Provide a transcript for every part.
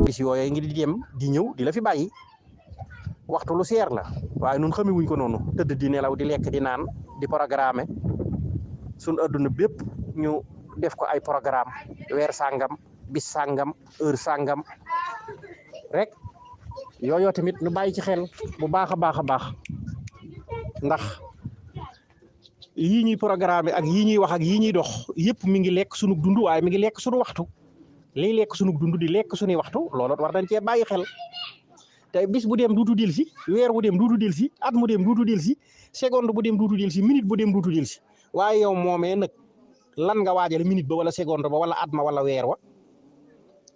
bis yooyu ngi di dem di ñëw di la fi bàyyi waxtu lu seer la waaye nun xame wuñ ko noonu tëdd di nelaw di lekk di naan di programme suñ adduna bépp ñu def ko ay programme weer sàngam bis sàngam heure sàngam rek yooyu tamit nu bàyyi ci xel bu baax a baax a baax ndax yii ñuy programme ak yii ñuy wax ak yii ñuy dox yëpp mi ngi lekk sunu dund waaye mi ngi lekk sunu waxtu liy lekk sunu dund di lekk sunuy waxtu loolu war nañ cee bàyyi xel te bis bu dem duutu dil si weer bu dem duutu dil si at mu dem duutu dil si seconde bu dem duutu dil si minute bu dem duutu dil si waaye yow moomee nag lan nga waajale minute ba wala seconde ba wala at ma wala weer wa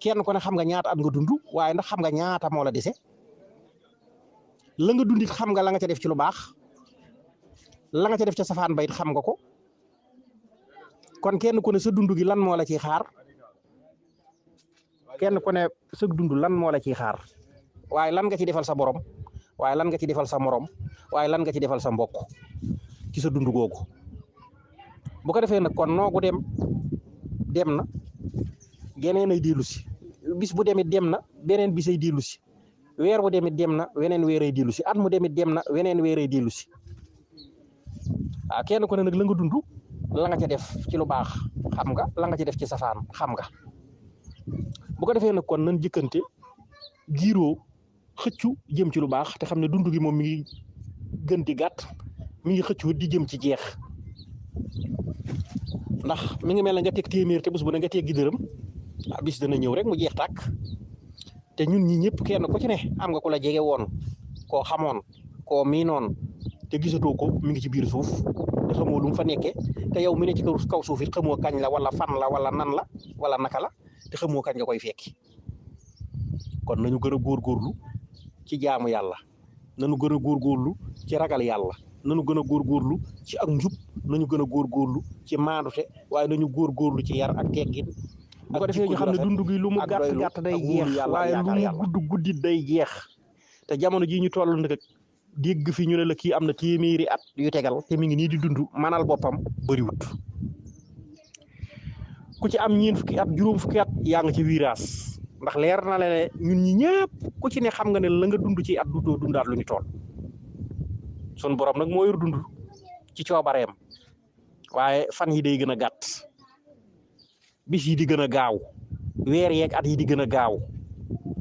kenn ko ne xam nga ñaata at nga dund waaye ndax xam nga ñaata moo la dese la nga dundit xam nga la nga ca def ci lu baax la nga ca def ca safaan bayit xam nga ko kon kenn ku ne sa dund gi lan moo la ciy xaar kenn ku ne sa dund lan moo la ciy xaar waaye lan nga ci defal sa borom waaye lan nga ci defal sa morom waaye lan nga ci defal sa mbokk ci sa dund googu bu ko defee nag kon noogu dem na geneen ay dellu si bis bu demit dem na beneen bis ay dellu si weer bu demit dem na weneen weer ay dellu si at mu demit dem na weneen weer ay dellu si waaw kenn ku ne nag la nga dund la nga ca def ci lu baax xam nga la nga ci def ci safaan xam nga bu ko defee nag kon nan jëkkante giiroo xëccu jëm ci lu baax te xam ne dund gi moom mi ngi gën di gàtt mi ngi xëccu di jëm ci jeex ndax mi ngi mel ne nga teg téeméer te bés bu ne nga teg gi dërëm bis dana ñëw rek mu jeex tàkk te ñun ñi ñëpp kenn ku ci ne am nga ku la jege woon koo xamoon koo miinoon te gisatoo ko mi ngi ci biir suuf te xamoo lu mu fa nekkee te yow mi ne ci kaw suuf it xamoo kañ la wala fan la wala nan la wala naka la te xamoo kañ nga koy fekki kon nañu gën a góorgóorlu ci jaamu yàlla nañu gën a góorgóorlu ci ragal yàlla nañu gën a góorgóorlu ci ak njub nañu gën a góorgóorlu ci maandute waaye nañu góorgóorlu ci yar ak teggin bu ko defee ñu xam ne dund gi lu mu gàtt gàtt day jeex waaye lu mu gudd guddit day jeex te jamono ji ñu toll nag dégg fi ñu ne la kii am na téeméeri at yu tegal te mi ngi nii di dund manal boppam bëriwut ku ci am ñeen fukki at juróom fukki at yaa nga ci virage ndax leer na la ne ñun ñi ñëpp ku ci ne xam nga ne la nga dund ci at du doo dundaat lu ñu toll sun borom nag moo yor dund ci coobareem waaye fan yi day gën a gàtt bis yi di gën a gaaw weer yeeg at yi di gën a gaaw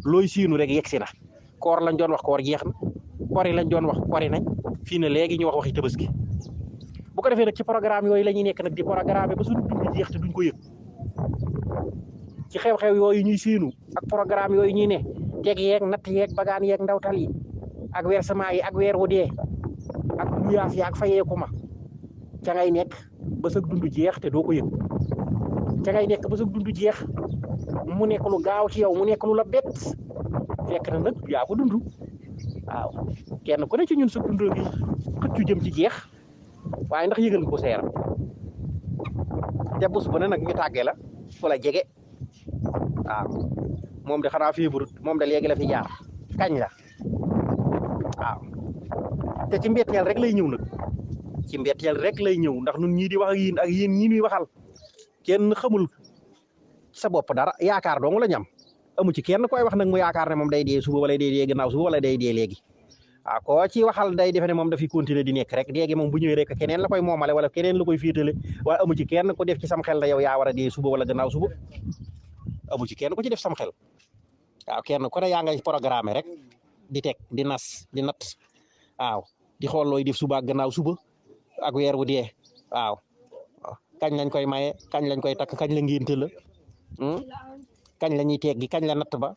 looy siinu rek yegg si na koor lañ doon wax koor jeex na kori lañ doon wax kori nañ fii ne léegi ñu wax waxi tabaski bu ko defee nag ci programme yooyu la ñuy nekk nag di programme ba suñu dund jeex te duñ ko yëg ci xew-xew yooyu ñuy siinu ak programme yooyu ñuy ne teg yeeg natt yeeg bagaan yeeg ndawtal yi ak versement yi ak weer wu dee ak luyaas yi ak fayeeku ma ca ngay nekk ba sa dund jeex te doo ko yëg ca ngay nekk ba sa dund jeex mu nekk lu gaaw ci yow mu nekk lu la bett fekk na nag yaa ko dund waaw kenn ku ne ci ñun sa dund gi xëccu jëm ci jeex waaye ndax yëgal nga ko seeram te bés bu ne nag ñu tàggee la fu la jege waaw moom de xanaa feebarut moom de léegi la fi jaar kañ la waaw te ci mbetteel rek lay ñëw nag ci mbetteel rek lay ñëw ndax nun ñii di wax ak yéen ñii ñuy waxal kenn xamul sa bopp dara yaakaar dong la ñam amu ci kenn koy wax nag mu yaakaar ne moom day dee suba wala day dee gannaaw suba wala day dee léegi waaw koo ci waxal day defe ne moom dafiy continuer di nekk rek léegi moom bu ñëwee rek keneen la koy moomale wala keneen la koy féetale waaye amu ci kenn ko def ci sam xel na yow yaa war a dee suba wala gannaaw suba amu ci kenn ko ci def sam xel waaw kenn ku ne yaa ngay programme rek di teg di nas di nat waaw di xool looy def suba ak gannaaw suba ak weer wu dee waaw kañ lañ koy maye kañ lañ koy takk kañ la ngénte la kañ la ñuy teggi kañ la natt ba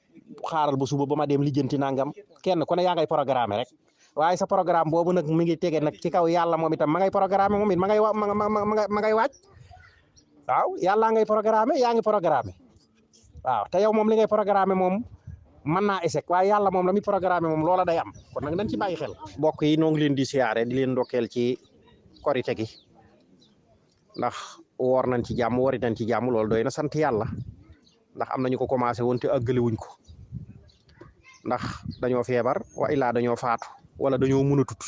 xaaral ba suba ba ma dem lijjanti nangam kenn ku ne yaa ngay programme rek waaye sa programme boobu nag mi ngi tege nag ci kaw yàlla moom itam ma ngay programme moom it ma ngay waaj waaw yàlla ngay programme yaa ngi programme waaw te yow moom li ngay programme moom mën naa échec waaye yàlla moom la muy programme moom loola day am kon nag nañ ci bàyyi xel. mbokk yi noo ngi leen di siyaare di leen ndokkeel ci korite gi ndax woor nañ ci jàmm wori nañ ci jàmm loolu doy na sant yàlla ndax am nañu ko commencé woon te àggale wuñ ko ndax dañoo feebar wa illaa dañoo faatu wala dañoo mënatut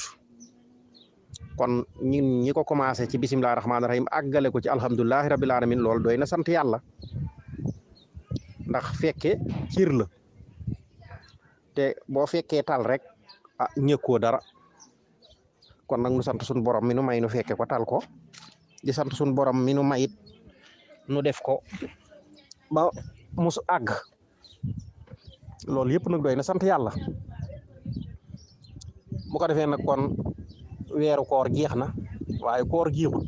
kon ñi ko commencé ci bisimilah rahmaani rahim àggale ko ci alhamdulilahi rabil alamin loolu doy na sant yàlla ndax fekke cir la te boo fekkee tal rek ñëkkoo dara kon nag nu sant suñu borom mi nu may nu fekke ko tal ko di sant suñu borom mi nu mayit nu def ko ba mus àgg loolu yëpp nag doy na sant yàlla bu ko defee nag kon weeru koor jeex na waaye koor jeexul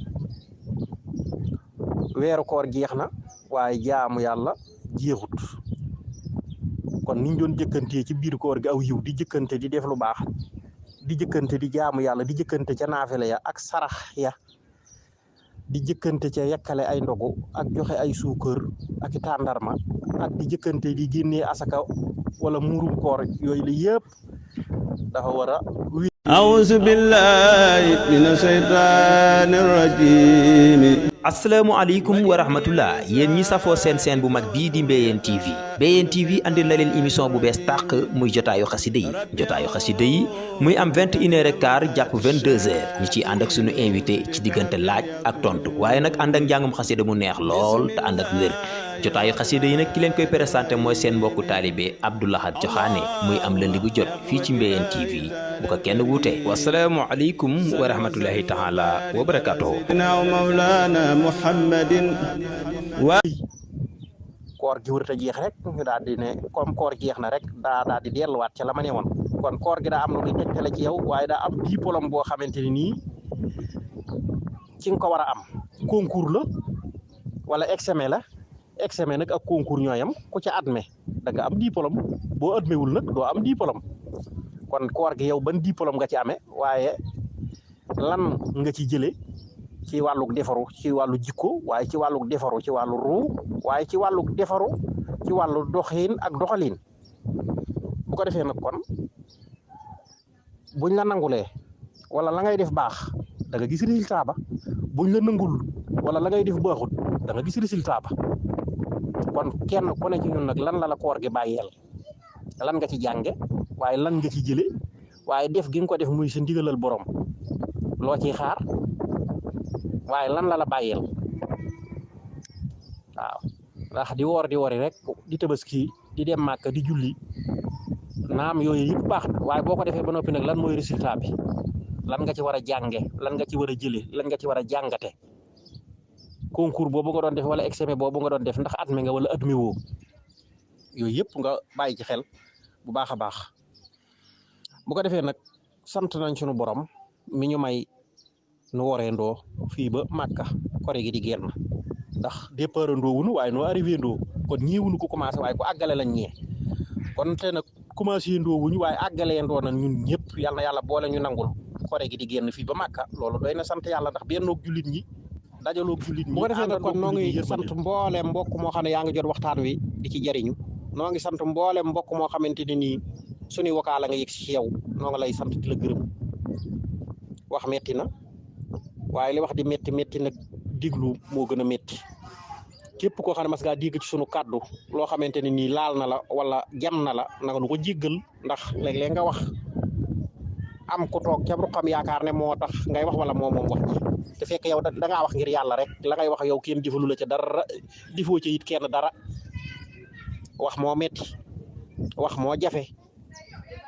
weeru koor jeex na waaye jaamu yàlla jeexut kon niñ doon jëkkantee ci biir koor gi aw yiw di jëkkante di def lu baax di jëkkante di jaamu yàlla di jëkkante ca naafile ya ak sarax ya di jëkkante ca yekkale ay ndogu ak joxe ay suukër ak i tàndarma ak di jëkkante di génnee asaka wala muurum koor yooyu la yëpp dafa war a a'uuzu billahi mina shaytaani rajiim. asalaamaaleykum wa rahmatullah yéen ñi safoo seen bu mag bii di Mbéyeen TV Mbéyeen TV andil na leen émission bu bees tàq muy jotaayu xasida yi muy am 21h15 jàpp 22h ñi ciy ànd ak sunu invité ci diggante laaj ak tontu waaye nag ànd ak njàngum xasida mu neex lool te ànd ak wér jotaayu xasida yi nag ki leen koy présenté mooy seen mbokku taalibe Abdou Lahad Joxaane muy am lundi bu jot fii ci Mbéyeen TV bu ko kenn wuute wasalaamualeykum wa rahmatullahi taala wa barakatuhu. Muhammadin wa koor gi wërta jeex rek ñu daal di ne comme koor jeex na rek daa daal di delluwaat ca la ma ne woon kon koor gi daa am lu muy tegtale ci yow waaye daa am diplôme boo xamante ni nii ci nga ko war a am concours la wala examen la examen nag ak concours ñooyam ku ca admet da nga am diplôme boo admewul nag doo am diplôme kon koor gi yow ban diplôme nga ci amee waaye lan nga ci jëlee ci wàllug defaru ci wàllu jikko waaye ci wàllug defaru ci wàllu ruu waaye ci wàllug defaru ci wàllu doxiin ak doxaliin bu ko defee nag kon buñ la nangulee wala la ngay def baax da nga gis résultat ba buñ la nangul wala la ngay def baaxut da nga gis résultat ba kon kenn ku ne ci ñun nag lan la koor gi bàyyeel lan nga ci jànge waaye lan nga ci jële waaye def gi nga ko def muy sa ndigalal borom loo ciy xaar waaye lan la bàyyeel waaw ndax di wori rek di tabaski di dem màkk di julli naam yooyu yëpp baax na waaye boo ko defee ba noppi nag lan mooy résultat bi lan nga ci war a jànge lan nga ci war a jële lan nga ci war a jàngate concours boobu nga doon def wala examen boobu nga doon def ndax adme nga wala adme woo yooyu yëpp nga bàyyi ci xel bu baax a baax bu ko defee nag sant nañ sunu borom mi ñu may nu woree ndoo fii ba Màkka kore gi di génn ndax départ ndoo wunu waaye noo arrivé ndoo kon ñeewunu ko commencé waaye ko àggale lañ ñee kon te nag commencé ndoo wuñu waaye àggalee ndoo na ñun ñëpp yal na yàlla boole ñu nangul kore gi di génn fii ba Màkka loolu doy na sant yàlla ndax bennoog jullit ñi dajaloog jullit ñi bu ko defee nag kon noo ngi sant mbooleem mbokk moo xam ne yaa ngi jot waxtaan wi di ci jariñu noo ngi sant mbooleem mbokk moo xamante ne nii suñuy vocal la nga yëg si yow noo nga lay sant di la gërëm wax metti na waaye li wax di métti nag diglu moo gën a métti képp koo xam ne mas ngaa dégg ci sunu kàddu loo xamante ne nii laal na la wala jam na la nanga nu ko jéggal ndax léeg-léeg nga wax am ku toog ca ruqam yaakaar ne moo tax ngay wax wala moom wax ji te fekk yow da ngaa wax ngir yàlla rek la ngay wax yow kenn defalu la ca dara defoo ca it kenn dara wax moo métti wax moo jafe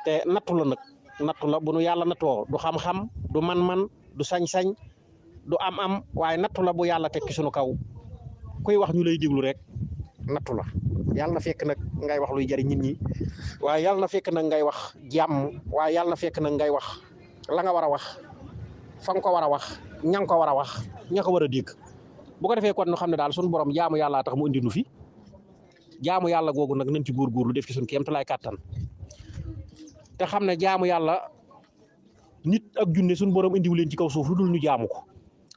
te nattu la bu nu yàlla nattoo du xam-xam du man-man du sañ-sañ du am waaye nattu la bu yàlla tekki sunu kaw kuy wax ñu lay déglu rek nattu la yàlla na fekk nag ngay wax luy jariñ nit ñi waaye yàlla na fekk nag ngay wax jàmm waaye yàlla na fekk nag ngay wax la nga war a wax fa nga ko war a wax ña nga ko war a wax ña ko war a dégg bu ko defee kon ñu xam ne daal sunu borom jaamu yàlla tax mu indi nu fi jaamu yàlla googu nag nañ ci góorgóorlu def ci sunu kéemtalaay kàttan te xam ne jaamu yàlla nit ak junne sunu borom indiwu leen ci kaw suuf lu dul ñu jaamu ko.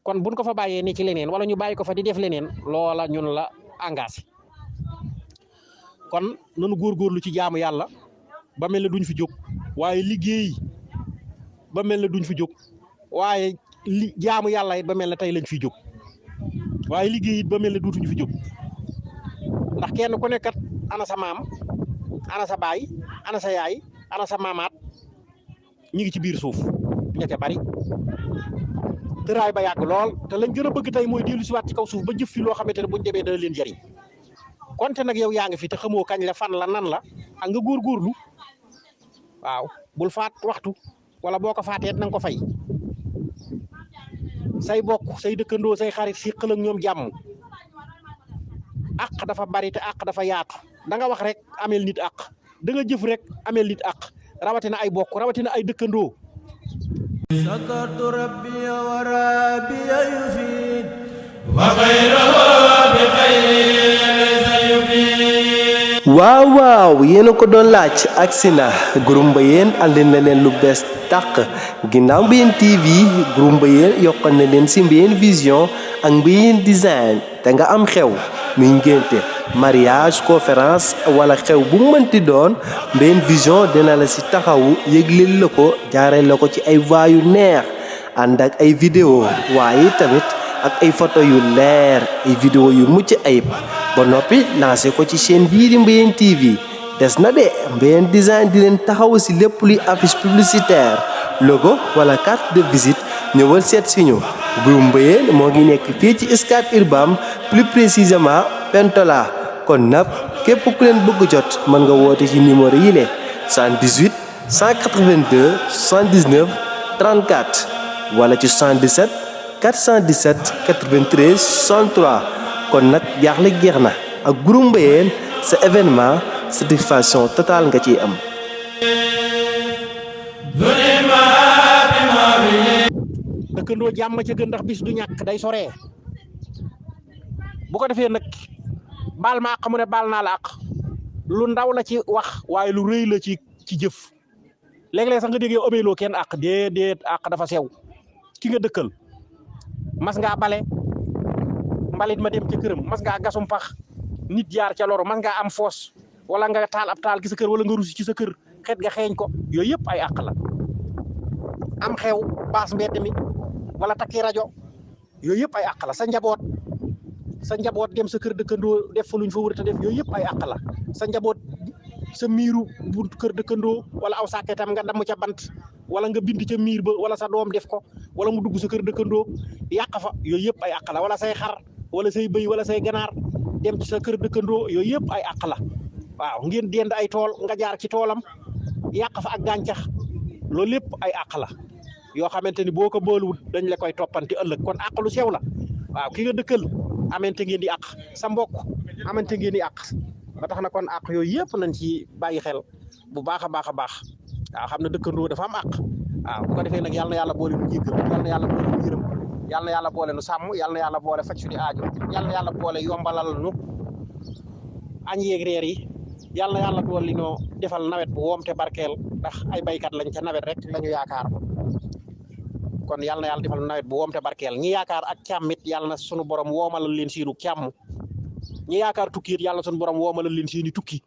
kon buñ ko fa bàyyee ni ci leneen wala ñu bàyyi ko fa di def leneen loola ñun la engagé kon nanu góorgóorlu ci jaamu yàlla ba mel ne duñ fi jóg waaye liggéey ba mel ne duñ fi jóg waaye jaamu yàlla it ba mel ne tey lañ fi jóg waaye liggéey it ba mel ne duutuñu fi jóg ndax kenn ku nekkat ana sa maam ana sa baay ana sa yaay ana sa maamaat ñu ngi ci biir suuf ña ca bari tëraay ba yàgg lool te lañ gën a bëgg tey mooy dellu si waat ci kaw suuf ba jëf fi loo xamante ne buñ demee dana leen jariñ konte nag yow yaa ngi fi te xamoo kañ la fan la nan la ak nga góorgóorlu waaw bul faat waxtu wala boo ko faatee na nga ko fay say bokk say dëkkandoo say xarit siqal ak ñoom jàmm àq dafa bari te àq dafa yaatu da nga wax rek amel nit àq da nga jëf rek amel nit àq rawatina ay bokk rawatina ay dëkkandoo. شكرت ربي وربي يفيد وغيره بخير سيفيد waaw waaw yéen a ko doon laaj agsi na groupe Mbayeen andi na leen lu bees tàq ginnaaw Mbayeen TV groupe Mbayeen yokkal na leen si Mbayeen Vision ak Mbayeen Design te nga am xew muy ngénte mariage conférence wala xew bu mënti doon Mbayeen Vision dina la si taxawu yëgleel la ko jaaree la ko ci ay voix yu neex ànd ak ay vidéo waaye tamit ak ay photo yu leer ay vidéo yu mucc ayib ba noppi lancé ko ci chaîne bii di Mbayeen TV des na de Mbayeen Design di leen taxaw si lépp luy affiche publicitaire logo wala carte de visite ñëwal seet si ñu groupe Mbayeen moo ngi nekk fii ci Scat Urbam plus précisément Pentola kon nag képp ku leen bëgg jot mën nga woote ci numéro yi le 78 182 79 34 wala ci 77 417 93 63 kon nag jaaxle jeex na ak groupe Mbayeen sa événement satisfaction totale nga ciy am. dëkkandoo jàmm ca gën ndax bis du ñàkk day soree bu ko defee nag baal ma àq mu ne baal naa la àq lu ndaw la ci wax waaye lu rëy la ci jëf léeg-léeg sax nga dégg yow ëmbeeloo kenn àq déedéet àq dafa sew ki nga dëkkal mas ngaa bale mbalit ma dem ca këram mas ngaa gasum pax nit jaar ca loru mas ngaa am foos wala nga taal ab taal ci sa kër wala nga rusi ci sa kër xet ga xeeñ ko yooyu yëpp ay àq la am xew baas mbedd mi wala takki rajo yooyu yëpp ay àq la sa njaboot dem sa kër dëkkandoo def fa luñ fa wër te def yooyu yëpp ay àq la sa njaboot sa miiru buntu kër dëkkandoo wala aw sàkketam nga damm ca bant wala nga bind ca miir ba wala sa doom def ko wala mu dugg sa kër dëkkandoo yàq fa yooyu yëpp ay àq la wala say xar wala say bëy wala say ganaar dem ci sa kër dëkkandoo yooyu yëpp ay àq la waaw ngeen dend ay tool nga jaar ci toolam yàq fa ak gàncax loolu lépp ay àq la yoo xamante ni boo ko booluwut dañ la koy toppanti ëllëg kon àq lu sew la waaw ki nga dëkkal amante ngeen di àq sa mbokk amante ngeen di àq ba tax na kon àq yooyu yëpp nañ ci bàyyi xel bu baax a baax a baax waaw xam ne dëkkandoo dafa am àq waaw bu ko defee nag yàlla na yàlla boole nu jéggal yàlla na yàlla boole nu yërëm yàlla na yàlla boole nu sàmm yàlla na yàlla boole faj suñu aajo yàlla na yàlla boole yombalal nu añ yeeg reer yi yàlla na yàlla boole li noo defal nawet bu woom te barkeel ndax ay baykat lañ ca nawet rek lañu yaakaar kon yàlla na yàlla defal nawet bu woom te barkeel ñi yaakaar ak càmmit yàlla na sunu borom woomalal leen seenu càmm ñi yaakaar tukki it yàlla na sunu borom woomalal leen seeni tukki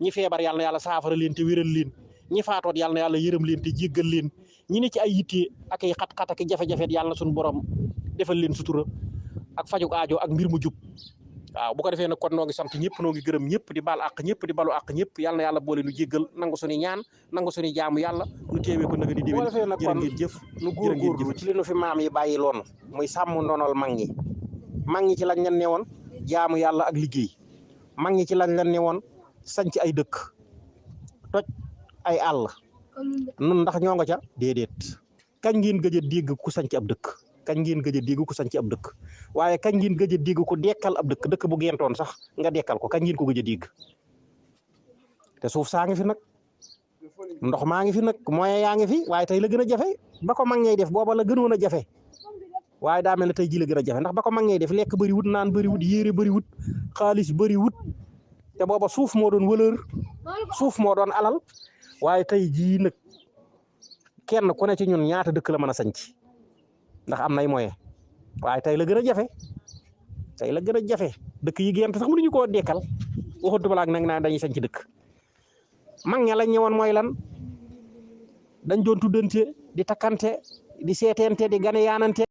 ñi feebar yàlla na yàlla saafara leen te wéral leen ñi faatoot yàlla na yàlla yërëm leen te jéggal leen ñi ne ci ay yitte ak ay xat-xat ak jafe-jafe yàlla na sunu borom defal leen sutura ak fajuk aajo ak mbir mu jub waaw bu ko defee nag kon noo ngi sant ñëpp noo ngi gërëm ñëpp di baal àq ñëpp di balu àq ñëpp yàlla na yàlla boole nu jéggal nangu suñu ñaan nangu suñu jaamu yàlla nu téewee ko nag di déwén jërë ngeen jëf nu góorgóorlu ci li nu fi maam yi bàyyi loonu muy sàmm ndonol mag ñi ci lañ leen ne woon jaamu yàlla ak liggéey mag ñi ci lañ leen ne woon sanc ay dëkk toj ay àll nun ndax ñoo nga ca déedéet kañ ngeen gëj a dégg ku sanc ab dëkk kañ ngeen gëj a dégg ku sanc ab dëkk waaye kañ ngeen gëj a dégg ku dekkal ab dëkk bu gentoon sax nga dekkal ko kañ ngeen ko gëj a dégg te suuf saa ngi fi nag ndox maa ngi fi nag moyen yaa ngi fi waaye tey la gën a jafe ba ko mag ñay def booba la gënoon a jafe waaye daa mel ne tey ji la gën a jafe ndax ba ko mag ñay def lekk bëri wut naan bëri wut yére bëri wut xaalis bëri wut te booba suuf moo doon wëlër suuf moo doon alal waaye tey jii nag kenn ku ne ci ñun ñaata dëkk la mën a sanc ndax am nay moyen waaye tey la gën a jafe dëkk yi gent sax mënuñu koo dekkal waxutuma la ak nag naan dañuy sanc dëkk mag ña lañ ñëwoon mooy lan dañ doon tuddante di takkante di seeteente di gane yaanante